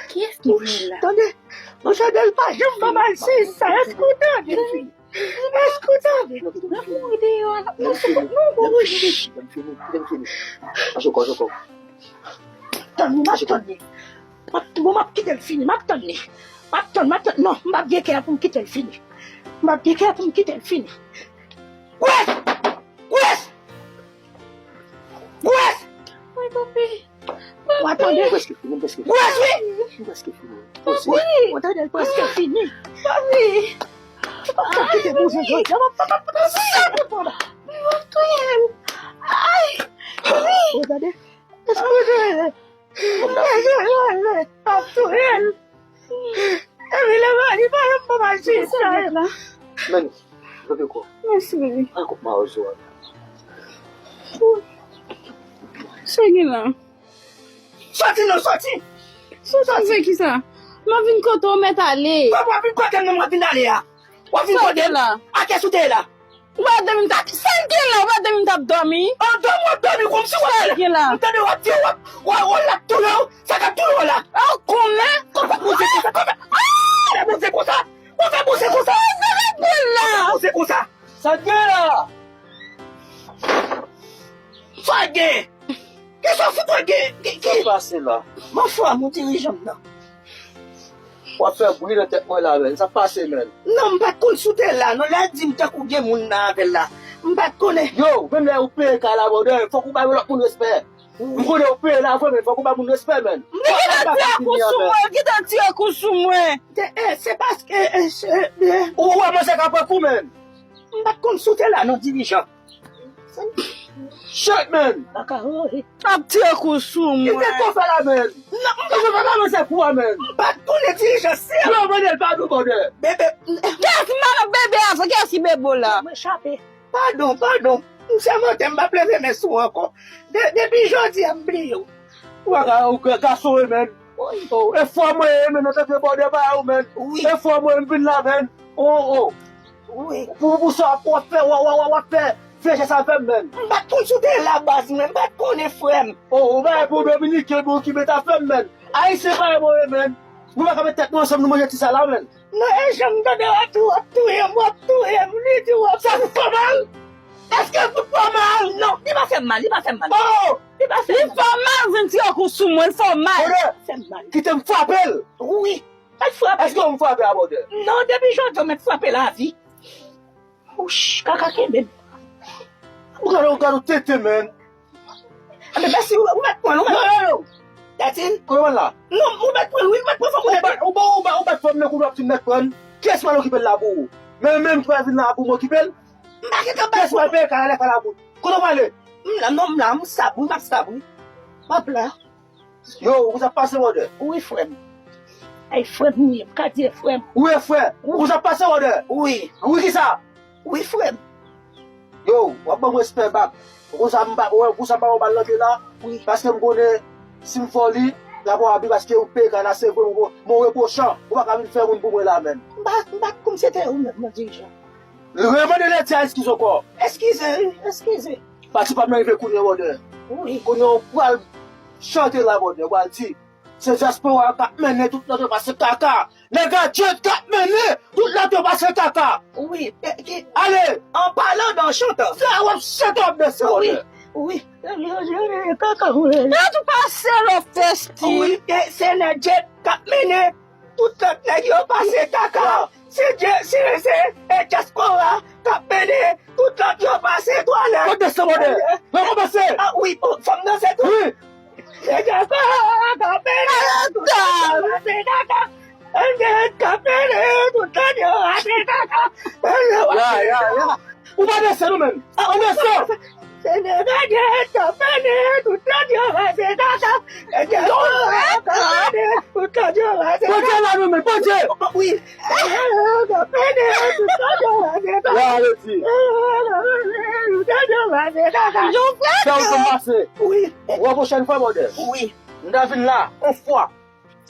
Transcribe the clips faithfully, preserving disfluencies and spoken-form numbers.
Kiyès ki vle la? Tande, monchè Delpa, janm fè mal se sa. Èske w tande? Èske w tande? N ap mouri deyò a, n ap mouri deyò a. Tann, m ap tann li. M ap, bon, m ap kite l fini. M ap tann li. M ap tann, m ap tann. Non, m ap gen kè pou m kite l fini. M ap gen kè pou m kite l fini. Gwès! Gwès! Gwès! Ay, papi. W a tande? Prèske fini, prèske fini. Gwès, wi! Prèske fini. Poze. Wi! W tande, l prèske fini. Papi! Ou pa ka kite bouzen jodi a, w ap, w ap, w ap, w ap, w ap, w ap, w ap touye m. Ay! Wi! W tande? Èske w tande? Èske w tande? W ap touye m. Epi lè mwen li pa yon bon majistra. Men, kanpe kò. Mèsi, bebe. Al koup mawozo a. Sa gen la? Sòti non, sòti. Sòti fè kisa? M ap vin kote w mèt ale. Kòman w ap vin kote m nan, w ap vin ale a? W ap vin kote m? A kiyès ou te ye la? Ou pa dòmi m t ap, sa l gen la, ou pa dòmi m t ap dòmi. An dòmi w ap dòmi kòmsi w ap. Sa l gen la? M tande w ap di w ap, w ap, w ap touye w, sa k ap touye w la? A w konnen? Kòman w ap poze konsa? Kòman? Ah! Kòman w ap poze konsa? Kòman w ap poze konsa? Sa k ap gen la? Kòman w ap poze konsa? Sa k gen la? Sa k gen? Kisa w fout wè gen? Ki, ki? Sa pase la? Mwen fwa, mon dirijan m nan. W ap fè bri nan tèt mwen la, menn. Sa pase, menn. Non, m pa t konn si w te la, non. Lè di m tankou gen moun nan avè l la. M pa t konnen. Yo, menm lè ou peye kay la, brother, fòk ou bay lòt moun respè. M konnen ou peye la vre, men fòk ou bay moun respè, menn. Li gentan tire kou sou mwen, li gentan tire kou sou mwen. Te, eh, se paske, eh, se, eh. Ou wè manzè ka pran kou, menn. M pa t konn si w te la, non, dirijan. Shit, man! Ap tire kou sou mwen. Kite kou fè la, man! Non, m pa t konnen dirijan se. Yo, mande l padon, brother. Bebe. Kiyès madan bebe a? Kiyès ki bebe w la? Mwen chape. Padon, padon. M sèmante, m p ap leve men sou ou ankò. De-, depi jodi a, m bliye w. Ou pa ka, ou ka, gason, wi, man. Oh, e fò mwen ye, man, antanke brother pa ou, man. Wi. E fò mwen, m vin la, man. Oh, oh. Wi. Pou, pou sa, w ap fè, w ap, w ap, w ap fè vye jès avè m, man. M pa t konn si w te la, baz, mwen, m pa t konnen, frè m. Oh, ou pa gen pwoblèm, Dominiken, bon, ki met afè m, man. Ayisyen pa gen move, man. Nou pa ka met tèt nou ansanm, nou manje ti sa la, man. Non, e jan m tande w ap di w ap touye m, w ap touye m, li di w ap. Sa fout fè w mal? Èske l fout fè w mal? Non, li pa fè m mal, li pa fè m mal. Oh! Li pa fè m mal. Li fè w mal, vin tire kou sou mwen, li fè w mal. Brother, fè m mal. Kite m frape l. Wi. Al frape. Èske w frape a, brother? Non, depi jodi a w mèt frape l avi. Ouch, kaka kenbe m. Ou gade, ou gade, ou tete, man. Anben, mèsi, ou, ou mèt pran l, ou mèt pran l. Yo, yo, yo. Datin. Kote w la? Non, ou mèt pran l, wi, ou mèt pran fanm ou tete. Ou ba, ou ba, ou ba fanm nan kou w ap di m mèt pran l. Kiyès pral okipe l la pou ou? Men, menm ki pral vin la pou m okipe l? M pa gentan bay. Kiyès pral peye kay la, lè kay la bout? Kote w prale? M la, non, m la, m stab, wi, m ap stab, wi. M ap la. Yo, ou sa pase, brother? Wi, frè m. Ay, frè m, wi, m ka di e frè m. Ou e frè? Wi. Ou sa pase, brother? Wi. Wi, kisa? Wi, frè m. Yo, w ap ban m respè bak. Ou konn sa m pa, ou konn sa m pa ba w bal nan pye la? Wi. Paske m konnen si m fè w li, l ap wè abi paske ou peye kay la, se vre, men w repwochan. Ou pa ka vin fè moun pou mwen la, menm. M pa, m pa t konn se te ou menm, non, dirijan. Remande Ledi a eskize ankò. Eskize, wi, eskize. Pati pa m nan rive kounye a, brother. Wi. Kounye a, ou pral chante la, brother. Ou pral di, se dyaspora k ap mennen tout lòt yo pase kaka. Nèg a djed k ap mennen tout lòt yo pase kaka. Wi, e, ki, ale. An palan dan chantan. Sa w ap chante, w ap danse, brother. Wi, wi. Kaka, wi. Yo tou pase lò festi. Wi, e, se nèg djed k ap mennen tout lòt nèg yo pase kaka. Se dje-, se, se, e, dyaspora k ap mennen tout lòt yo pase twalèt. Mwen danse, mwen danse. Mwen kòmanse. Ah, wi, oh, fò m danse tou. Wi. Se dyaspora k ap mennen tout lòt yo pase kaka. Se djed k ap mennen tout lòt yo pase kaka. Ya, ya, ya. Ou pa danse non, menm. Ou danse. Se nèg a djed k ap mennen tout lòt yo pase kaka. Se djed k ap mennen tout lòt yo pase kaka. Bondye la non, menm, Bondye. Wi. Se nèg a djed k ap mennen tout lòt yo pase kaka. Wa, Ledi. Se nèg a djed k ap mennen tout lòt yo pase kaka. Yo fè sa ou konn pase. Wi. Ou wè pwochèn fwa, brother. Wi. M ta vin la, on fwa.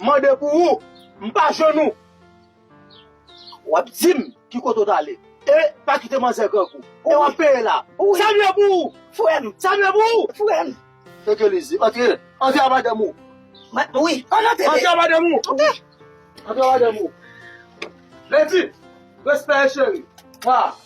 Mande pou ou. M pa jwenn ou. W ap di m ki kote w t ale. E pa kite manzè grangou. E w ap peye la. Wi. Sa m ye pou ou? Frè m. Sa m ye pou ou? Frè m. Fè ke lizi. Antre. Antre a madanm ou. Wi, ann antre. Antre, madanm ou. Antre. Antre, madanm ou. Lady, respè, cheri. Wa.